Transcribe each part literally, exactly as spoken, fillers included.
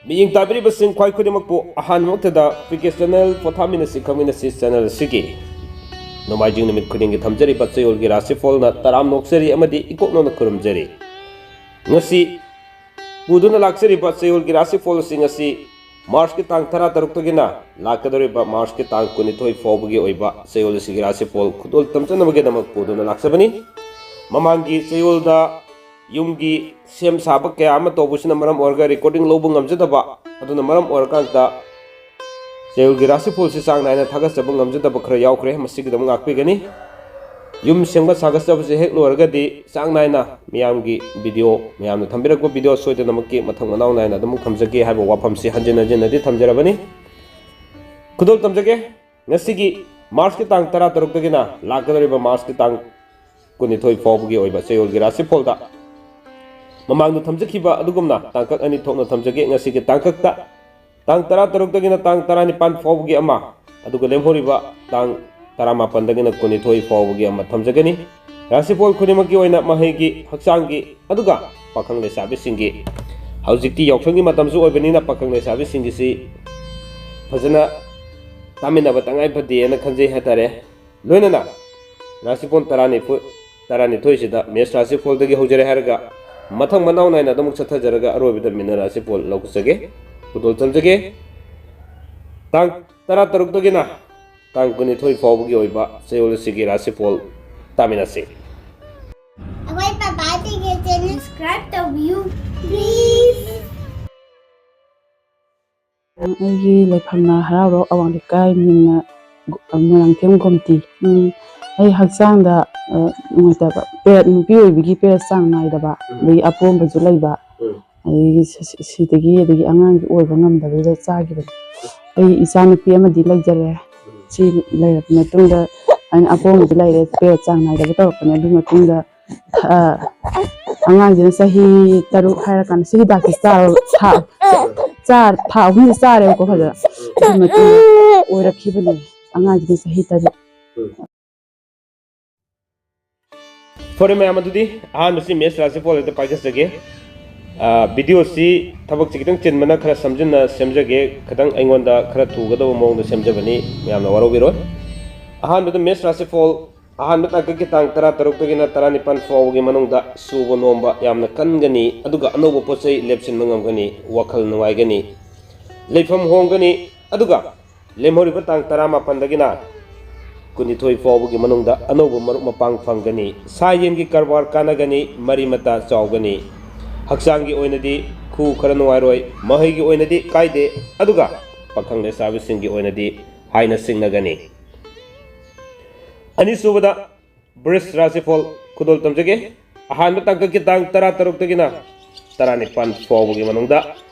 ꯃꯤꯠꯌꯦꯡ ꯇꯥꯕꯤꯔꯤꯕꯁꯤꯡ ꯈ꯭ꯋꯥꯏ ꯈꯨꯗꯤꯡꯃꯛꯄꯨ ꯑꯍꯥꯟꯕꯃꯛꯇꯗ ꯄꯤ ꯀꯦ ꯆꯦꯅꯦꯜ ꯄꯣꯊꯥꯃꯤꯟꯅꯁꯤ ꯈꯪꯃꯤꯟꯅꯁꯤ ꯆꯦꯅꯦꯜ ꯑꯁꯤꯒꯤ ꯅꯣꯡꯃꯥꯏꯖꯤꯡ ꯅꯨꯃꯤꯠ ꯈꯨꯗꯤꯡꯒꯤ ꯊꯝꯖꯔꯤꯕ ꯆꯌꯣꯜꯒꯤ ꯔꯥꯁꯤꯐꯣꯜꯅ ꯇꯔꯥꯝꯅ ꯑꯣꯛꯆꯔꯤ ꯑꯃꯗꯤ ꯏꯀꯣꯛꯅꯅ ꯈꯨꯔꯨꯝꯖꯔꯤ꯫ ꯉꯁꯤ ꯄꯨꯗꯨꯅ ꯂꯥꯛꯆꯔꯤꯕ ꯆꯌꯣꯜꯒꯤ ꯔꯥꯁꯤꯐꯣꯜꯁꯤꯡ ꯑꯁꯤ ꯃꯥꯔꯆꯀꯤ ꯇꯥꯡ ꯇꯔꯥꯇꯔꯨꯛꯇꯒꯤꯅ ꯂꯥꯛꯀꯗꯧꯔꯤꯕ ꯃꯥꯔꯆꯀꯤ ꯇꯥꯡ ꯀꯨꯟꯅꯤꯊꯣꯏ ꯐꯥꯎꯕꯒꯤ ꯑꯣꯏꯕ ꯆꯌꯣꯜ ꯑꯁꯤꯒꯤ ꯔꯥꯁꯤꯐꯣꯜ ꯈꯨꯗꯣꯜ ꯇꯝꯖꯅꯕꯒꯤꯗꯃꯛ ꯄꯨꯗꯨꯅ ꯂꯥꯛꯆꯕꯅꯤ꯫ ꯃꯃꯥꯡꯒꯤ ꯆꯌꯣꯜꯗ ꯌꯨꯝꯒꯤ ꯁꯦꯝ ꯁꯥꯕ ꯀꯌꯥ ꯑꯃ ꯇꯧꯕꯁꯤꯅ ꯃꯔꯝ ꯑꯣꯏꯔꯒ ꯔꯦꯀꯣꯔꯗꯤꯡ ꯂꯧꯕ ꯉꯝꯖꯗꯕ ꯑꯗꯨꯅ ꯃꯔꯝ ꯑꯣꯏꯔꯀꯥꯟꯗ ꯆꯌꯣꯜꯒꯤ ꯔꯥꯁꯤꯐꯣꯜꯁꯤ ꯆꯥꯡ ꯅꯥꯏꯅ ꯊꯥꯒꯠꯆꯕ ꯉꯝꯖꯗꯕ ꯈꯔ ꯌꯥꯎꯈ꯭ꯔꯦ꯫ ꯃꯁꯤꯒꯤꯗꯃꯛ ꯉꯥꯛꯄꯤꯒꯅꯤ꯫ ꯌꯨꯝ ꯁꯦꯝꯒꯠ ꯁꯥꯒꯠꯆꯕꯁꯦ ꯍꯦꯛ ꯂꯣꯏꯔꯒꯗꯤ ꯆꯥꯡ ꯅꯥꯏꯅ ꯃꯤꯌꯥꯝꯒꯤ ꯚꯤꯗꯤꯑꯣ, ꯃꯌꯥꯝꯅ ꯊꯝꯕꯤꯔꯛꯄ ꯚꯤꯗꯤꯑꯣ ꯁꯣꯏꯗꯅꯃꯛꯀꯤ ꯃꯊꯪ ꯃꯅꯥꯎ ꯅꯥꯏꯅ ꯑꯗꯨꯃꯛ ꯊꯝꯖꯒꯦ ꯍꯥꯏꯕ ꯋꯥꯐꯝꯁꯤ ꯍꯟꯖꯤꯟ ꯍꯟꯖꯤꯟꯅꯗꯤ ꯊꯝꯖꯔꯕꯅꯤ꯫ ꯈꯨꯗꯣꯜ ꯇꯝꯖꯒꯦ꯫ ꯉꯁꯤꯒꯤ ꯃꯥꯔꯆꯀꯤ ꯇꯥꯡ ꯇꯔꯥꯇꯔꯨꯛꯇꯒꯤꯅ ꯂꯥꯛꯀꯗꯧꯔꯤꯕ ꯃꯥꯔꯆꯀꯤ ꯇꯥꯡ ꯀꯨꯟꯅꯤꯊꯣꯏ ꯐꯥꯎꯕꯒꯤ ꯑꯣꯏꯕ ꯆꯌꯣꯜꯒꯤ ꯔꯥꯁꯤꯐꯣꯜꯗ ꯃꯃꯥꯡꯗ ꯊꯝꯖꯈꯤꯕ ꯑꯗꯨꯒꯨꯝꯅ ꯇꯥꯡꯀꯛ ꯑꯅꯤ ꯊꯣꯛꯅ ꯊꯝꯖꯒꯦ꯫ ꯉꯁꯤꯒꯤ ꯇꯥꯡꯀꯛꯇ ꯇꯥꯡ ꯇꯔꯥꯇꯔꯨꯛꯇꯒꯤꯅ ꯇꯥꯡ ꯇꯔꯥꯅꯤꯄꯥꯟ ꯐꯥꯎꯕꯒꯤ ꯑꯃ, ꯑꯗꯨꯒ ꯂꯦꯝꯍꯧꯔꯤꯕ ꯇꯥꯡ ꯇꯔꯥꯃꯥꯄꯟꯗꯒꯤꯅ ꯀꯨꯟꯅꯤꯊꯣꯏ ꯐꯥꯎꯕꯒꯤ ꯑꯃ ꯊꯝꯖꯒꯅꯤ꯫ ꯔꯥꯁꯤꯐꯣꯜ ꯈꯨꯗꯤꯡꯃꯛꯀꯤ ꯑꯣꯏꯅ ꯃꯍꯩꯒꯤ, ꯍꯛꯆꯥꯡꯒꯤ, ꯑꯗꯨꯒ ꯄꯥꯈꯪ ꯂꯩꯁꯥꯕꯤꯁꯤꯡꯒꯤ, ꯍꯧꯖꯤꯛꯇꯤ ꯌꯥꯎꯁꯪꯒꯤ ꯃꯇꯝꯁꯨ ꯑꯣꯏꯕꯅꯤꯅ ꯄꯥꯈꯪ ꯂꯩꯁꯥꯕꯤꯁꯤꯡꯒꯤꯁꯤ ꯐꯖꯅ ꯇꯥꯃꯤꯟꯅꯕ ꯇꯉꯥꯏ ꯐꯗꯦꯅ ꯈꯟꯖꯩ ꯍꯥꯏꯇꯥꯔꯦ꯫ ꯂꯣꯏꯅꯅ ꯔꯥꯁꯤꯐꯣꯜ ꯇꯔꯥꯅꯤꯊꯣꯏ, ꯇꯔꯥꯅꯤꯊꯣꯏꯁꯤꯗ ꯃꯦꯁ ꯔꯥꯁꯤꯐꯣꯜꯗꯒꯤ ꯍꯧꯖꯔꯦ ꯍꯥꯏꯔꯒ ꯃꯊꯪ ꯃꯅꯥꯎ ꯅꯥꯏꯅ ꯑꯗꯨꯃꯛ ꯆꯠꯊꯖꯔꯒ ꯑꯔꯣꯏꯕꯗ ꯃꯤꯅ ꯔꯥꯁꯤꯐꯣꯜ ꯂꯧꯖꯒꯦ, ꯈꯨꯗꯣꯜ ꯇꯝꯖꯒꯦ꯫ ꯇꯥꯡ ꯇꯔꯥꯇꯔꯨꯛꯇꯒꯤꯅ ꯇꯥꯡ ꯀꯨꯟꯅꯤꯊꯣꯏ ꯐꯥꯎꯕꯒꯤ ꯑꯣꯏꯕ ꯆꯌꯣꯜ ꯑꯁꯤꯒꯤ ꯔꯥꯁꯤꯐꯣꯜ ꯇꯥꯃꯤꯟꯅꯁꯤ꯫ ꯑꯩꯈꯣꯏ ꯄꯄꯥꯁꯤꯡꯒꯤ ꯆꯦꯅꯦꯜ ꯁꯕꯁꯀ꯭ꯔꯥꯏꯕ ꯇꯧꯕꯤꯌꯨ, ꯄ꯭ꯂꯤꯖ꯫ ꯑꯩꯒꯤ ꯂꯩꯐꯝꯅ ꯍꯔꯥꯎꯔꯣꯛ ꯑꯋꯥꯡ ꯂꯩꯀꯥꯏ, ꯃꯤꯡꯅ ꯒꯣ-, ꯃꯣꯏꯔꯥꯡꯊꯦꯝ ꯒꯣꯃꯇꯤ꯫ ꯎꯝ, ꯑꯩ ꯍꯛꯆꯥꯡꯗ, ꯑ, ꯅꯨꯡꯉꯥꯏꯇꯕ, ꯄꯦꯔꯦꯠ, ꯅꯨꯄꯤ ꯑꯣꯏꯕꯒꯤ ꯄꯦꯔꯦꯠ ꯆꯥꯡ ꯅꯥꯏꯗꯕ, ꯎꯝ꯫ ꯑꯗꯒꯤ ꯑꯄꯣꯝꯕꯁꯨ ꯂꯩꯕ, ꯎꯝ꯫ ꯑꯗꯒꯤ ꯁꯤ-, ꯁꯤ-, ꯁꯤꯗꯒꯤ, ꯑꯗꯒꯤ ꯑꯉꯥꯡꯁꯨ ꯑꯣꯏꯕ ꯉꯝꯗꯕꯗꯨꯗ ꯆꯥꯈꯤꯕꯅꯤ꯫ ꯑꯩ ꯏꯆꯥꯅꯨꯄꯤ ꯑꯃꯗꯤ ꯂꯩꯖꯔꯦ꯫ ꯎꯝ꯫ ꯁꯤ ꯂꯩꯔꯕ ꯃꯇꯨꯡꯗ ꯑꯩꯅ ꯑꯄꯣꯝꯕꯗꯤ ꯂꯩꯔꯦ, ꯄꯦꯔꯦꯠ ꯆꯥꯡ ꯅꯥꯏꯗꯕ ꯇꯧꯔꯛꯄꯅꯦ꯫ ꯑꯗꯨꯒꯤ ꯃꯇꯨꯡꯗ ꯑ, ꯑꯉꯥꯡꯁꯤꯅ ꯆꯍꯤ ꯇꯔꯨꯛ ꯍꯥꯏꯔꯀꯥꯟꯗ ꯁꯤ ꯍꯤꯗꯥꯛꯁꯤ ꯆꯥꯔ-, ꯊꯥ, ꯆꯥ-, ꯊꯥ ꯑꯍꯨꯝꯁꯤ ꯆꯥꯔꯦꯕꯀꯣ ꯐꯖꯅ꯫ ꯑꯗꯨꯒꯤ ꯃꯇꯨꯡꯗ ꯑꯣꯏꯔꯛꯈꯤꯕꯅꯦ꯫ ꯑꯉꯥꯡꯁꯤꯅ ꯆꯍꯤ ꯇꯔꯨꯛ꯫ ꯐꯔꯦ ꯃꯌꯥꯝ, ꯑꯗꯨꯗꯤ ꯑꯍꯥꯟꯕꯁꯤ ꯃꯦꯁ ꯔꯥꯁꯤꯐꯣꯜ ꯍꯦꯛꯇ ꯄꯥꯏꯈꯠꯆꯒꯦ꯫ ꯚꯤꯗꯤꯑꯣꯁꯤ ꯊꯕꯛꯁꯤ ꯈꯤꯇꯪ ꯆꯤꯟꯕꯅ ꯈꯔ ꯁꯝꯖꯤꯟꯅ ꯁꯦꯝꯖꯒꯦ, ꯈꯤꯇꯪ ꯑꯩꯉꯣꯟꯗ ꯈꯔ ꯊꯨꯒꯗꯕ ꯃꯑꯣꯡꯗ ꯁꯦꯝꯖꯕꯅꯤ, ꯃꯌꯥꯝꯅ ꯋꯥꯔꯧꯕꯤꯔꯣꯏ꯫ ꯑꯍꯥꯟꯕꯗ ꯃꯦꯁ ꯔꯥꯁꯤꯐꯣꯜ, ꯑꯍꯥꯟꯕ ꯇꯥꯡꯀꯛꯀꯤ ꯇꯥꯡ ꯇꯔꯥ ꯇꯔꯨꯛꯇꯒꯤꯅ ꯇꯔꯥꯅꯤꯄꯥꯟ ꯐꯥꯎꯕꯒꯤ ꯃꯅꯨꯡꯗ ꯁꯨꯕ ꯅꯣꯝꯕ ꯌꯥꯝꯅ ꯀꯟꯒꯅꯤ, ꯑꯗꯨꯒ ꯑꯅꯧꯕ ꯄꯣꯠ ꯆꯩ ꯂꯦꯞꯁꯤꯟꯕ ꯉꯝꯒꯅꯤ, ꯋꯥꯈꯜ ꯅꯨꯡꯉꯥꯏꯒꯅꯤ, ꯂꯩꯐꯝ ꯍꯣꯡꯒꯅꯤ, ꯑꯗꯨꯒ ꯂꯦꯝꯍꯧꯔꯤꯕ ꯇꯥꯡ ꯇꯔꯥꯃꯥꯄꯟꯗꯒꯤꯅ ꯀꯨꯟꯅꯤꯊꯣꯏ ꯐꯥꯎꯕꯒꯤ ꯃꯅꯨꯡꯗ ꯑꯅꯧꯕ ꯃꯔꯨꯞ ꯃꯄꯥꯡ ꯐꯪꯒꯅꯤ꯫ ꯁꯥ ꯌꯦꯟꯒꯤ ꯀꯔꯕꯥꯔ ꯀꯥꯟꯅꯒꯅꯤ, ꯃꯔꯤ ꯃꯇꯥ ꯆꯥꯎꯒꯅꯤ꯫ ꯍꯛꯆꯥꯡꯒꯤ ꯑꯣꯏꯅꯗꯤ ꯈꯨ ꯈꯔ ꯅꯨꯡꯉꯥꯏꯔꯣꯏ, ꯃꯍꯩꯒꯤ ꯑꯣꯏꯅꯗꯤ ꯀꯥꯏꯗꯦ, ꯑꯗꯨꯒ ꯄꯥꯈꯪ ꯂꯩꯁꯥꯕꯤꯁꯤꯡꯒꯤ ꯑꯣꯏꯅꯗꯤ ꯍꯥꯏꯅ ꯁꯤꯡꯅꯒꯅꯤ꯫ ꯑꯅꯤꯁꯨꯕꯗ ꯕ꯭ꯔꯤꯁ ꯔꯥꯁꯤꯐꯣꯜ ꯈꯨꯗꯣꯜ ꯇꯝꯖꯒꯦ꯫ ꯑꯍꯥꯟꯕ ꯇꯥꯡꯀꯛꯀꯤ ꯇꯥꯡ ꯇꯔꯥ ꯇꯔꯨꯛꯇꯒꯤꯅ ꯇꯔꯥꯅꯤꯄꯥꯟ ꯐꯥꯎꯕꯒꯤ ꯃꯅꯨꯡꯗ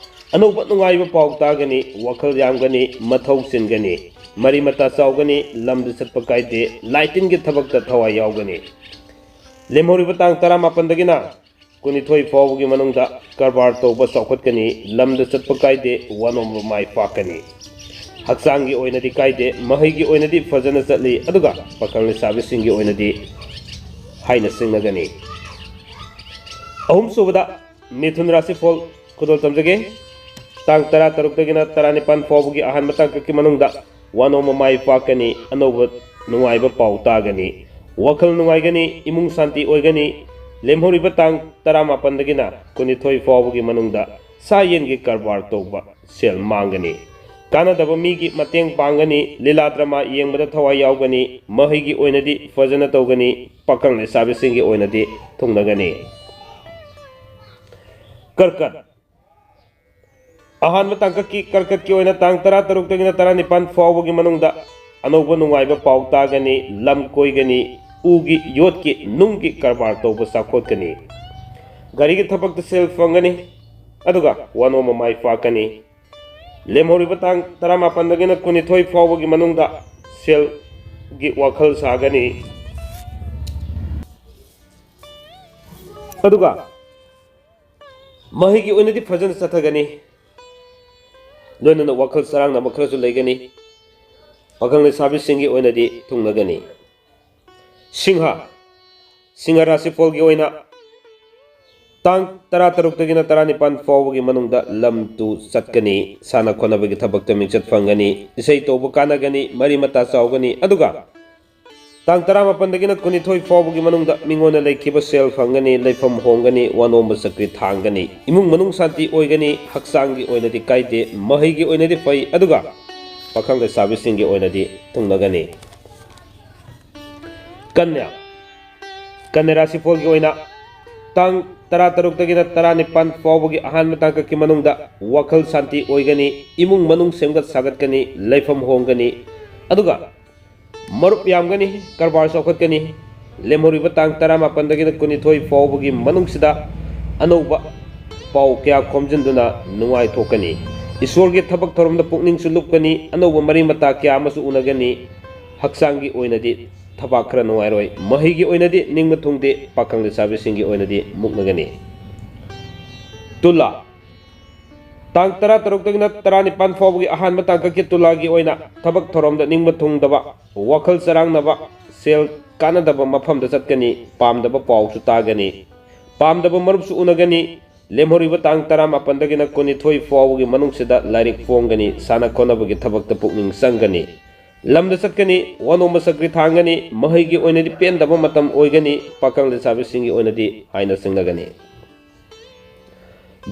ꯑꯅꯧꯕ ꯅꯨꯡꯉꯥꯏꯕ ꯄꯥꯎ ꯇꯥꯒꯅꯤ, ꯋꯥꯈꯜ ꯌꯥꯝꯒꯅꯤ, ꯃꯊꯧ ꯆꯤꯟꯒꯅꯤ, ꯃꯔꯤ ꯃꯇꯥ ꯆꯥꯎꯒꯅꯤ, ꯂꯝꯗ ꯆꯠꯄ ꯀꯥꯏꯗꯦ, ꯂꯥꯏꯇꯤꯟꯒꯤ ꯊꯕꯛꯇ ꯊꯋꯥꯏ ꯌꯥꯎꯒꯅꯤ꯫ ꯂꯦꯝꯍꯧꯔꯤꯕ ꯇꯥꯡ ꯇꯔꯥꯃꯥꯄꯟꯗꯒꯤꯅ ꯀꯨꯟꯅꯤꯊꯣꯏ ꯐꯥꯎꯕꯒꯤ ꯃꯅꯨꯡꯗ ꯀꯔꯕꯥꯔ ꯇꯧꯕ ꯆꯥꯎꯈꯠꯀꯅꯤ, ꯂꯝꯗ ꯆꯠꯄ ꯀꯥꯏꯗꯦ, ꯋꯥꯅꯣꯝꯕ ꯃꯥꯏ ꯄꯥꯛꯀꯅꯤ꯫ ꯍꯛꯆꯥꯡꯒꯤ ꯑꯣꯏꯅꯗꯤ ꯀꯥꯏꯗꯦ, ꯃꯍꯩꯒꯤ ꯑꯣꯏꯅꯗꯤ ꯐꯖꯅ ꯆꯠꯂꯤ, ꯑꯗꯨꯒ ꯄꯥꯈꯪ ꯂꯩꯁꯥꯕꯤꯁꯤꯡꯒꯤ ꯑꯣꯏꯅꯗꯤ ꯍꯥꯏꯅ ꯁꯤꯡꯅꯒꯅꯤ꯫ ꯑꯍꯨꯝꯁꯨꯕꯗ ꯃꯤꯊꯨꯟ ꯔꯥꯁꯤꯐꯣꯜ ꯈꯨꯗꯣꯜ ꯇꯝꯖꯒꯦ꯫ ꯇꯥꯡ ꯇꯔꯥ ꯇꯔꯨꯛꯇꯒꯤꯅ ꯇꯔꯥꯅꯤꯄꯥꯟ ꯐꯥꯎꯕꯒꯤ ꯑꯍꯥꯟꯕ ꯇꯥꯡꯀꯛꯀꯤ ꯃꯅꯨꯡꯗ ꯋꯥꯅꯣꯝꯕ ꯃꯥꯏ ꯄꯥꯛꯀꯅꯤ, ꯑꯅꯧꯕ ꯅꯨꯡꯉꯥꯏꯕ ꯄꯥꯎ ꯇꯥꯒꯅꯤ, ꯋꯥꯈꯜ ꯅꯨꯡꯉꯥꯏꯒꯅꯤ, ꯏꯃꯨꯡ ꯁꯥꯟꯇꯤ ꯑꯣꯏꯒꯅꯤ꯫ ꯂꯦꯝꯍꯧꯔꯤꯕ ꯇꯥꯡ ꯇꯔꯥꯃꯥꯄꯟꯗꯒꯤꯅ ꯀꯨꯟꯅꯤꯊꯣꯏ ꯐꯥꯎꯕꯒꯤ ꯃꯅꯨꯡꯗ ꯁꯥ ꯌꯦꯟꯒꯤ ꯀꯔꯕꯥꯔ ꯇꯧꯕ ꯁꯦꯜ ꯃꯥꯡꯒꯅꯤ꯫ ꯀꯥꯟꯅꯗꯕ ꯃꯤꯒꯤ ꯃꯇꯦꯡ ꯄꯥꯡꯒꯅꯤ, ꯂꯤꯂꯥ ꯗ꯭ꯔꯃꯥ ꯌꯦꯡꯕꯗ ꯊꯋꯥꯏ ꯌꯥꯎꯒꯅꯤ, ꯃꯍꯩꯒꯤ ꯑꯣꯏꯅꯗꯤ ꯐꯖꯅ ꯇꯧꯒꯅꯤ, ꯄꯥꯈꯪ ꯂꯩꯁꯥꯕꯤꯁꯤꯡꯒꯤ ꯑꯣꯏꯅꯗꯤ ꯊꯨꯡꯅꯒꯅꯤ꯫ ꯀꯔꯀꯠ꯫ ꯑꯍꯥꯟꯕ ꯇꯥꯡꯀꯛꯀꯤ ꯀꯔꯀꯠꯀꯤ ꯑꯣꯏꯅ ꯇꯥꯡ ꯇꯔꯥ ꯇꯔꯨꯛꯇꯒꯤꯅ ꯇꯔꯥꯅꯤꯄꯥꯟ ꯐꯥꯎꯕꯒꯤ ꯃꯅꯨꯡꯗ ꯑꯅꯧꯕ ꯅꯨꯡꯉꯥꯏꯕ ꯄꯥꯎ ꯇꯥꯒꯅꯤ, ꯂꯝ ꯀꯣꯏꯒꯅꯤ, ꯎꯒꯤ ꯌꯣꯠꯀꯤ ꯅꯨꯡꯒꯤ ꯀꯔꯕꯥꯔ ꯇꯧꯕ ꯆꯥꯎꯈꯠꯀꯅꯤ, ꯒꯥꯔꯤꯒꯤ ꯊꯕꯛꯇ ꯁꯦꯜ ꯐꯪꯒꯅꯤ, ꯑꯗꯨꯒ ꯋꯥꯅꯣꯝꯕ ꯃꯥꯏ ꯄꯥꯛꯀꯅꯤ꯫ ꯂꯦꯝꯍꯧꯔꯤꯕ ꯇꯥꯡ ꯇꯔꯥꯃꯥꯄꯟꯗꯒꯤꯅ ꯀꯨꯟꯅꯤꯊꯣꯏ ꯐꯥꯎꯕꯒꯤ ꯃꯅꯨꯡꯗ ꯁꯦꯜꯒꯤ ꯋꯥꯈꯜ ꯁꯥꯒꯅꯤ꯫ ꯑꯗꯨꯒ ꯃꯍꯩꯒꯤ ꯑꯣꯏꯅꯗꯤ ꯐꯖꯅ ꯆꯠꯊꯒꯅꯤ, ꯂꯣꯏꯅꯅ ꯋꯥꯈꯜ ꯆꯔꯥꯡꯅꯕ ꯈꯔꯁꯨ ꯂꯩꯒꯅꯤ꯫ ꯄꯥꯈꯪ ꯂꯩꯁꯥꯕꯤꯁꯤꯡꯒꯤ ꯑꯣꯏꯅꯗꯤ ꯊꯨꯡꯅꯒꯅꯤ꯫ ꯁꯤꯡꯍ, ꯁꯤꯡꯍ ꯔꯥꯁꯤꯐꯣꯜꯒꯤ ꯑꯣꯏꯅ ꯇꯥꯡ ꯇꯔꯥ ꯇꯔꯨꯛꯇꯒꯤꯅ ꯇꯔꯥꯅꯤꯄꯥꯟ ꯐꯥꯎꯕꯒꯤ ꯃꯅꯨꯡꯗ ꯂꯝ ꯇꯨ ꯆꯠꯀꯅꯤ, ꯁꯥꯟꯅ ꯈꯣꯠꯅꯕꯒꯤ ꯊꯕꯛꯇ ꯃꯤꯡꯆꯠ ꯐꯪꯒꯅꯤ, ꯏꯁꯩ ꯇꯧꯕ ꯀꯥꯟꯅꯒꯅꯤ, ꯃꯔꯤ ꯃꯇꯥ ꯆꯥꯎꯒꯅꯤ꯫ ꯑꯗꯨꯒ ꯇꯥꯡ ꯇꯔꯥꯃꯥꯄꯟꯗꯒꯤꯅ ꯀꯨꯟꯅꯤꯊꯣꯏ ꯐꯥꯎꯕꯒꯤ ꯃꯅꯨꯡꯗ ꯃꯤꯉꯣꯟꯗ ꯂꯩꯈꯤꯕ ꯁꯦꯜ ꯐꯪꯒꯅꯤ, ꯂꯩꯐꯝ ꯍꯣꯡꯒꯅꯤ, ꯋꯥꯅꯣꯝꯕ ꯆꯀ꯭ꯔꯤ ꯊꯥꯡꯒꯅꯤ, ꯏꯃꯨꯡ ꯃꯅꯨꯡ ꯁꯥꯟꯇꯤ ꯑꯣꯏꯒꯅꯤ, ꯍꯛꯆꯥꯡꯒꯤ ꯑꯣꯏꯅꯗꯤ ꯀꯥꯏꯗꯦ, ꯃꯍꯩꯒꯤ ꯑꯣꯏꯅꯗꯤ ꯐꯩ꯫ ꯑꯗꯨꯒ ꯄꯥꯈꯪ ꯂꯩꯁꯥꯕꯤꯁꯤꯡꯒꯤ ꯑꯣꯏꯅꯗꯤ ꯊꯨꯡꯅꯒꯅꯤ꯫ ꯀꯟꯌꯥ, ꯀꯟꯌꯥ ꯔꯥꯁꯤꯐꯣꯜꯒꯤ ꯑꯣꯏꯅ ꯇꯥꯡ ꯇꯔꯥ ꯇꯔꯨꯛꯇꯒꯤꯅ ꯇꯔꯥꯅꯤꯄꯥꯟ ꯐꯥꯎꯕꯒꯤ ꯑꯍꯥꯟꯕ ꯇꯥꯡꯀꯛꯀꯤ ꯃꯅꯨꯡꯗ ꯋꯥꯈꯜ ꯁꯥꯟꯇꯤ ꯑꯣꯏꯒꯅꯤ, ꯏꯃꯨꯡ ꯃꯅꯨꯡ ꯁꯦꯝꯒꯠ ꯁꯥꯒꯠꯀꯅꯤ, ꯂꯩꯐꯝ ꯍꯣꯡꯒꯅꯤ꯫ ꯑꯗꯨꯒ ꯃꯔꯨꯞ ꯌꯥꯝꯒꯅꯤ, ꯀꯔꯕꯥꯔ ꯆꯥꯎꯈꯠꯀꯅꯤ꯫ ꯂꯦꯝꯍꯧꯔꯤꯕ ꯇꯥꯡ ꯇꯔꯥꯃꯥꯄꯟꯗꯒꯤꯅ ꯀꯨꯟꯅꯤꯊꯣꯏ ꯐꯥꯎꯕꯒꯤ ꯃꯅꯨꯡꯁꯤꯗ ꯑꯅꯧꯕ ꯄꯥꯎ ꯀꯌꯥ ꯈꯣꯝꯖꯤꯟꯗꯨꯅ ꯅꯨꯡꯉꯥꯏꯊꯣꯛꯀꯅꯤ꯫ ꯏꯁꯣꯔꯒꯤ ꯊꯕꯛ ꯊꯧꯔꯝꯗ ꯄꯨꯛꯅꯤꯡꯁꯨ ꯂꯨꯞꯀꯅꯤ, ꯑꯅꯧꯕ ꯃꯔꯤ ꯃꯇꯥ ꯀꯌꯥ ꯑꯃꯁꯨ ꯎꯅꯒꯅꯤ꯫ ꯍꯛꯆꯥꯡꯒꯤ ꯑꯣꯏꯅꯗꯤ ꯊꯕꯥꯛ ꯈꯔ ꯅꯨꯡꯉꯥꯏꯔꯣꯏ, ꯃꯍꯩꯒꯤ ꯑꯣꯏꯅꯗꯤ ꯅꯤꯡꯕ ꯊꯨꯡꯗꯦ, ꯄꯥꯈꯪ ꯂꯩꯁꯥꯕꯤꯁꯤꯡꯒꯤ ꯑꯣꯏꯅꯗꯤ ꯃꯨꯛꯅꯒꯅꯤ꯫ ꯇꯨꯂꯥ, ꯇꯥꯡ ꯇꯔꯥ ꯇꯔꯨꯛꯇꯒꯤꯅ ꯇꯔꯥꯅꯤꯄꯥꯟ ꯐꯥꯎꯕꯒꯤ ꯑꯍꯥꯟꯕ ꯇꯥꯡꯀꯛꯀꯤ ꯇꯨꯂꯥꯒꯤ ꯑꯣꯏꯅ ꯊꯕꯛ ꯊꯧꯔꯝꯗ ꯅꯤꯡꯕ ꯊꯨꯡꯗꯕ, ꯋꯥꯈꯜ ꯆꯔꯥꯡꯅꯕ, ꯁꯦꯜ ꯀꯥꯟꯅꯗꯕ ꯃꯐꯝꯗ ꯆꯠꯀꯅꯤ, ꯄꯥꯝꯗꯕ ꯄꯥꯎꯁꯨ ꯇꯥꯒꯅꯤ, ꯄꯥꯝꯗꯕ ꯃꯔꯨꯞꯁꯨ ꯎꯅꯒꯅꯤ꯫ ꯂꯦꯝꯍꯧꯔꯤꯕ ꯇꯥꯡ ꯇꯔꯥꯃꯥꯄꯟꯗꯒꯤꯅ ꯀꯨꯟꯅꯤꯊꯣꯏ ꯐꯥꯎꯕꯒꯤ ꯃꯅꯨꯡꯁꯤꯗ ꯂꯥꯏꯔꯤꯛ ꯐꯣꯡꯒꯅꯤ, ꯁꯥꯟꯅ ꯈꯣꯠꯅꯕꯒꯤ ꯊꯕꯛꯇ ꯄꯨꯛꯅꯤꯡ ꯆꯪꯒꯅꯤ, ꯂꯝꯗ ꯆꯠꯀꯅꯤ, ꯋꯥꯅꯣꯝꯕ ꯆꯀ꯭ꯔꯤ ꯊꯥꯡꯒꯅꯤ, ꯃꯍꯩꯒꯤ ꯑꯣꯏꯅꯗꯤ ꯄꯦꯟꯗꯕ ꯃꯇꯝ ꯑꯣꯏꯒꯅꯤ, ꯄꯥꯈꯪ ꯂꯩꯁꯥꯕꯤꯁꯤꯡꯒꯤ ꯑꯣꯏꯅꯗꯤ ꯍꯥꯏꯅ ꯆꯤꯡꯅꯒꯅꯤ꯫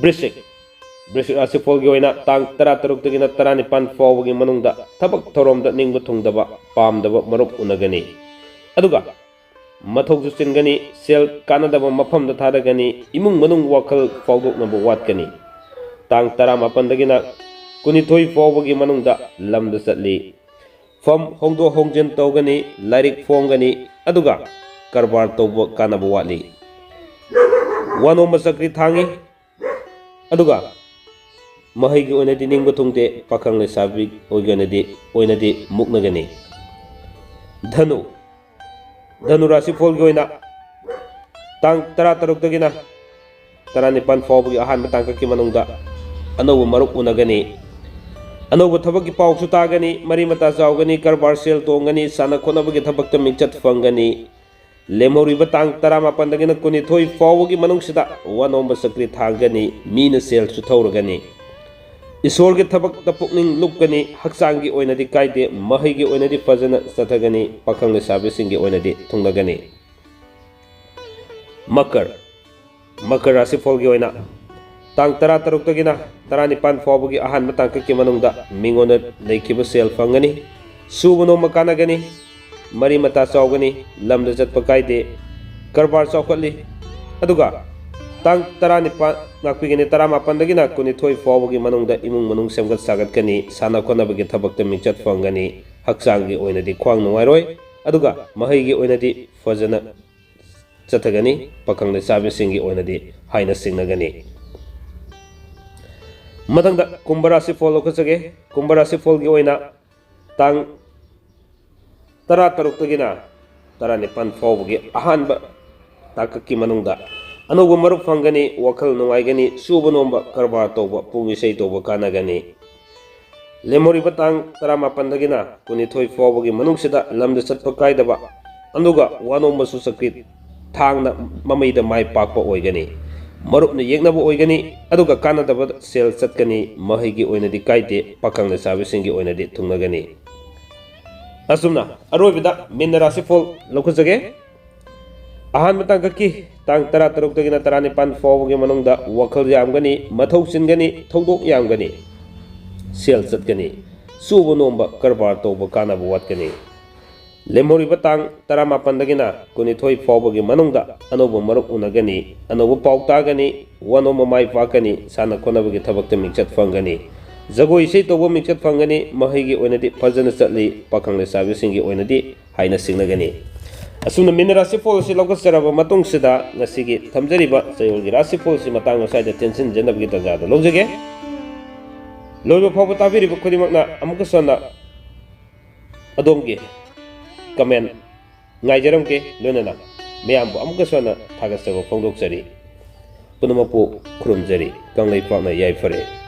ꯕ꯭ꯔꯤꯁꯤꯛ, ꯕ꯭ꯔꯤꯁꯤꯛ ꯔꯥꯁꯤꯐꯣꯜꯒꯤ ꯑꯣꯏꯅ ꯇꯥꯡ ꯇꯔꯥ ꯇꯔꯨꯛꯇꯒꯤꯅ ꯇꯔꯥꯅꯤꯄꯥꯟ ꯐꯥꯎꯕꯒꯤ ꯃꯅꯨꯡꯗ ꯊꯕꯛ ꯊꯧꯔꯝꯗ ꯅꯤꯡꯕ ꯊꯨꯡꯗꯕ, ꯄꯥꯝꯗꯕ ꯃꯔꯨꯞ ꯎꯅꯒꯅꯤ꯫ ꯑꯗꯨꯒ ꯃꯊꯧꯁꯨ ꯆꯤꯟꯒꯅꯤ, ꯁꯦꯜ ꯀꯥꯟꯅꯗꯕ ꯃꯐꯝꯗ ꯊꯥꯗꯒꯅꯤ, ꯏꯃꯨꯡ ꯃꯅꯨꯡ ꯋꯥꯈꯜ ꯐꯥꯎꯗꯣꯛꯅꯕ ꯋꯥꯠꯀꯅꯤ꯫ ꯇꯥꯡ ꯇꯔꯥꯃꯥꯄꯟꯗꯒꯤꯅ ꯀꯨꯟꯅꯤꯊꯣꯏ ꯐꯥꯎꯕꯒꯤ ꯃꯅꯨꯡꯗ ꯂꯝꯗ ꯆꯠꯂꯤ꯫ ꯐꯝ ꯍꯣꯡꯗꯣꯛ ꯍꯣꯡꯖꯤꯟ ꯇꯧꯒꯅꯤ, ꯂꯥꯏꯔꯤꯛ ꯐꯣꯡꯒꯅꯤ, ꯑꯗꯨꯒ ꯀꯔꯕꯥꯔ ꯇꯧꯕ ꯀꯥꯟꯅꯕ ꯋꯥꯠꯂꯤ꯫ ꯋꯥꯅꯣꯝꯕ ꯆꯀ꯭ꯔꯤ ꯊꯥꯡꯉꯤ, ꯑꯗꯨꯒ ꯃꯍꯩꯒꯤ ꯑꯣꯏꯅꯗꯤ ꯅꯤꯡꯕ ꯊꯨꯡꯗꯦ, ꯄꯥꯈꯪ ꯂꯩꯁꯥꯕꯤ ꯑꯣꯏꯒꯅꯗꯤ, ꯑꯣꯏꯅꯗꯤ ꯃꯨꯛꯅꯒꯅꯤ꯫ ꯙꯅꯨ, ꯙꯅꯨ ꯔꯥꯁꯤꯐꯣꯜꯒꯤ ꯑꯣꯏꯅ ꯇꯥꯡ ꯇꯔꯥ ꯇꯔꯨꯛꯇꯒꯤꯅ ꯇꯔꯥꯅꯤꯄꯥꯟ ꯐꯥꯎꯕꯒꯤ ꯑꯍꯥꯟꯕ ꯇꯥꯡꯀꯛꯀꯤ ꯃꯅꯨꯡꯗ ꯑꯅꯧꯕ ꯃꯔꯨꯞ ꯎꯅꯒꯅꯤ꯫ ꯑꯅꯧꯕ ꯊꯕꯛꯀꯤ ꯄꯥꯎꯁꯨ ꯇꯥꯒꯅꯤ, ꯃꯔꯤ ꯃꯇꯥ ꯆꯥꯎꯒꯅꯤ, ꯀꯔꯕꯥꯔ ꯁꯦꯜ ꯇꯣꯡꯒꯅꯤ, ꯁꯥꯟꯅ ꯈꯣꯠꯅꯕꯒꯤ ꯊꯕꯛꯇ ꯃꯤꯡꯆꯠ ꯐꯪꯒꯅꯤ꯫ ꯂꯦꯝꯍꯧꯔꯤꯕ ꯇꯥꯡ ꯇꯔꯥꯃꯥꯄꯟꯗꯒꯤꯅ ꯀꯨꯟꯅꯤꯊꯣꯏ ꯐꯥꯎꯕꯒꯤ ꯃꯅꯨꯡꯁꯤꯗ ꯋꯥꯅꯣꯝꯕ ꯆꯀ꯭ꯔꯤ ꯊꯥꯡꯒꯅꯤ, ꯃꯤꯅ ꯁꯦꯜꯁꯨ ꯊꯧꯔꯒꯅꯤ꯫ ꯏꯁꯣꯔꯒꯤ ꯊꯕꯛꯇ ꯄꯨꯛꯅꯤꯡ ꯂꯨꯞꯀꯅꯤ, ꯍꯛꯆꯥꯡꯒꯤ ꯑꯣꯏꯅꯗꯤ ꯀꯥꯏꯗꯦ, ꯃꯍꯩꯒꯤ ꯑꯣꯏꯅꯗꯤ ꯐꯖꯅ ꯆꯠꯊꯒꯅꯤ, ꯄꯥꯈꯪ ꯂꯩꯁꯥꯕꯤꯁꯤꯡꯒꯤ ꯑꯣꯏꯅꯗꯤ ꯊꯨꯡꯅꯒꯅꯤ꯫ ꯃꯀꯔ, ꯃꯀꯔ ꯔꯥꯁꯤꯐꯣꯜꯒꯤ ꯑꯣꯏꯅ ꯇꯥꯡ ꯇꯔꯥꯇꯔꯨꯛꯇꯒꯤꯅ ꯇꯔꯥꯅꯤꯄꯥꯟ ꯐꯥꯎꯕꯒꯤ ꯑꯍꯥꯟꯕ ꯇꯥꯡꯀꯛꯀꯤ ꯃꯅꯨꯡꯗ ꯃꯤꯉꯣꯟꯗ ꯂꯩꯈꯤꯕ ꯁꯦꯜ ꯐꯪꯒꯅꯤ, ꯁꯨꯕ ꯅꯣꯝꯕ ꯀꯥꯟꯅꯒꯅꯤ, ꯃꯔꯤ ꯃꯇꯥ ꯆꯥꯎꯒꯅꯤ, ꯂꯝꯗ ꯆꯠꯄ ꯀꯥꯏꯗꯦ, ꯀꯔꯕꯥꯔ ꯆꯥꯎꯈꯠꯂꯤ꯫ ꯑꯗꯨꯒ ꯇꯥꯡ ꯇꯔꯥꯅꯤꯄꯥꯟ, ꯉꯥꯛꯄꯤꯒꯅꯤ, ꯇꯔꯥꯃꯥꯄꯟꯗꯒꯤꯅ ꯀꯨꯟꯅꯤꯊꯣꯏ ꯐꯥꯎꯕꯒꯤ ꯃꯅꯨꯡꯗ ꯏꯃꯨꯡ ꯃꯅꯨꯡ ꯁꯦꯝꯒꯠ ꯁꯥꯒꯠꯀꯅꯤ, ꯁꯥꯟꯅ ꯈꯣꯠꯅꯕꯒꯤ ꯊꯕꯛꯇ ꯃꯤꯡꯆꯠ ꯐꯪꯒꯅꯤ, ꯍꯛꯆꯥꯡꯒꯤ ꯑꯣꯏꯅꯗꯤ ꯈ꯭ꯋꯥꯡ ꯅꯨꯡꯉꯥꯏꯔꯣꯏ, ꯑꯗꯨꯒ ꯃꯍꯩꯒꯤ ꯑꯣꯏꯅꯗꯤ ꯐꯖꯅ ꯆꯠꯊꯒꯅꯤ, ꯄꯥꯈꯪ ꯂꯩꯁꯥꯕꯤꯁꯤꯡꯒꯤ ꯑꯣꯏꯅꯗꯤ ꯍꯥꯏꯅ ꯁꯤꯡꯅꯒꯅꯤ꯫ ꯃꯊꯪꯗ ꯀꯨꯝꯚ ꯔꯥꯁꯤꯐꯣꯜ ꯂꯧꯈꯠꯆꯒꯦ꯫ ꯀꯨꯝꯚ ꯔꯥꯁꯤꯐꯣꯜꯒꯤ ꯑꯣꯏꯅ ꯇꯥꯡ ꯇꯔꯥꯇꯔꯨꯛꯇꯒꯤꯅ ꯇꯔꯥꯅꯤꯄꯥꯟ ꯐꯥꯎꯕꯒꯤ ꯑꯍꯥꯟꯕ ꯇꯥꯡꯀꯛꯀꯤ ꯃꯅꯨꯡꯗ ꯑꯅꯧꯕ ꯃꯔꯨꯞ ꯐꯪꯒꯅꯤ, ꯋꯥꯈꯜ ꯅꯨꯡꯉꯥꯏꯒꯅꯤ, ꯁꯨꯕ ꯅꯣꯝꯕ, ꯀꯔꯕꯥꯔ ꯇꯧꯕ, ꯄꯨꯡ ꯏꯁꯩ ꯇꯧꯕ ꯀꯥꯟꯅꯒꯅꯤ꯫ ꯂꯦꯝꯍꯧꯔꯤꯕ ꯇꯥꯡ ꯇꯔꯥꯃꯥꯄꯟꯗꯒꯤꯅ ꯀꯨꯟꯅꯤꯊꯣꯏ ꯐꯥꯎꯕꯒꯤ ꯃꯅꯨꯡꯁꯤꯗ ꯂꯝꯗ ꯆꯠꯄ ꯀꯥꯏꯗꯕ, ꯑꯗꯨꯒ ꯋꯥꯅꯣꯝꯕꯁꯨ ꯆꯀ꯭ꯔꯤ ꯊꯥꯡꯅ ꯃꯃꯩꯗ ꯃꯥꯏ ꯄꯥꯛꯄ ꯑꯣꯏꯒꯅꯤ꯫ ꯃꯔꯨꯞꯅ ꯌꯦꯛꯅꯕ ꯑꯣꯏꯒꯅꯤ, ꯑꯗꯨꯒ ꯀꯥꯟꯅꯗꯕ ꯁꯦꯜ ꯆꯠꯀꯅꯤ, ꯃꯍꯩꯒꯤ ꯑꯣꯏꯅꯗꯤ ꯀꯥꯏꯗꯦ, ꯄꯥꯈꯪ ꯂꯩꯁꯥꯕꯤꯁꯤꯡꯒꯤ ꯑꯣꯏꯅꯗꯤ ꯊꯨꯡꯅꯒꯅꯤ꯫ ꯑꯁꯨꯝꯅ ꯑꯔꯣꯏꯕꯗ ꯃꯤꯟꯅ ꯔꯥꯁꯤꯐꯣꯜ ꯂꯧꯈꯠꯆꯒꯦ꯫ ꯑꯍꯥꯟꯕ ꯇꯥꯡꯀꯛꯀꯤ ꯇꯥꯡ ꯇꯔꯥꯇꯔꯨꯛꯇꯒꯤꯅ ꯇꯔꯥꯅꯤꯄꯥꯟ ꯐꯥꯎꯕꯒꯤ ꯃꯅꯨꯡꯗ ꯋꯥꯈꯜ ꯌꯥꯝꯒꯅꯤ, ꯃꯊꯧ ꯆꯤꯟꯒꯅꯤ, ꯊꯧꯗꯣꯛ ꯌꯥꯝꯒꯅꯤ, ꯁꯦꯜ ꯆꯠꯀꯅꯤ, ꯁꯨꯕ ꯅꯣꯝꯕ, ꯀꯔꯕꯥꯔ ꯇꯧꯕ ꯀꯥꯟꯅꯕ ꯋꯥꯠꯀꯅꯤ꯫ ꯂꯦꯝꯍꯧꯔꯤꯕ ꯇꯥꯡ ꯇꯔꯥꯃꯥꯄꯟꯗꯒꯤꯅ ꯀꯨꯟꯅꯤꯊꯣꯏ ꯐꯥꯎꯕꯒꯤ ꯃꯅꯨꯡꯗ ꯑꯅꯧꯕ ꯃꯔꯨꯞ ꯎꯅꯒꯅꯤ, ꯑꯅꯧꯕ ꯄꯥꯎ ꯇꯥꯒꯅꯤ, ꯋꯥꯅꯣꯝꯕ ꯃꯥꯏ ꯄꯥꯛꯀꯅꯤ, ꯁꯥꯟꯅ ꯈꯣꯠꯅꯕꯒꯤ ꯊꯕꯛꯇ ꯃꯤꯡꯆꯠ ꯐꯪꯒꯅꯤ, ꯖꯒꯣꯏ ꯏꯁꯩ ꯇꯧꯕ ꯃꯤꯡꯆꯠ ꯐꯪꯒꯅꯤ, ꯃꯍꯩꯒꯤ ꯑꯣꯏꯅꯗꯤ ꯐꯖꯅ ꯆꯠꯂꯤ, ꯄꯥꯈꯪ ꯂꯩꯁꯥꯕꯤꯁꯤꯡꯒꯤ ꯑꯣꯏꯅꯗꯤ ꯍꯥꯏꯅ ꯁꯤꯡꯅꯒꯅꯤ꯫ ꯑꯁꯨꯝꯅ ꯃꯤꯟꯅ ꯔꯥꯁꯤꯐꯣꯜ ꯑꯁꯤ ꯂꯧꯈꯠꯆꯔꯕ ꯃꯇꯨꯡꯁꯤꯗ ꯉꯁꯤꯒꯤ ꯊꯝꯖꯔꯤꯕ ꯆꯌꯣꯜꯒꯤ ꯔꯥꯁꯤꯐꯣꯜ ꯑꯁꯤ ꯃꯇꯥꯡ ꯑꯁ꯭ꯋꯥꯏꯗ ꯇꯦꯟꯁꯤꯟꯖꯅꯕꯒꯤ ꯇꯥꯟꯖꯥꯗꯨ ꯂꯧꯖꯒꯦ꯫ ꯂꯣꯏꯕ ꯐꯥꯎꯕ ꯇꯥꯕꯤꯔꯤꯕ ꯈꯨꯗꯤꯡꯃꯛꯅ ꯑꯃꯨꯛꯀꯁꯨ ꯍꯟꯅ ꯑꯗꯣꯝꯒꯤ comment ꯉꯥꯏꯖꯔꯝꯒꯦ, ꯂꯣꯏꯅꯅ ꯃꯌꯥꯝꯕꯨ ꯑꯃꯨꯛꯀꯁꯨ ꯍꯟꯅ ꯊꯥꯒꯠꯆꯕ ꯐꯣꯡꯗꯣꯛꯆꯔꯤ꯫ ꯄꯨꯝꯅꯃꯛꯄꯨ ꯈꯨꯔꯨꯝꯖꯔꯤ꯫ ꯀꯪꯂꯩꯄꯥꯛꯅ ꯌꯥꯏꯐꯔꯦ꯫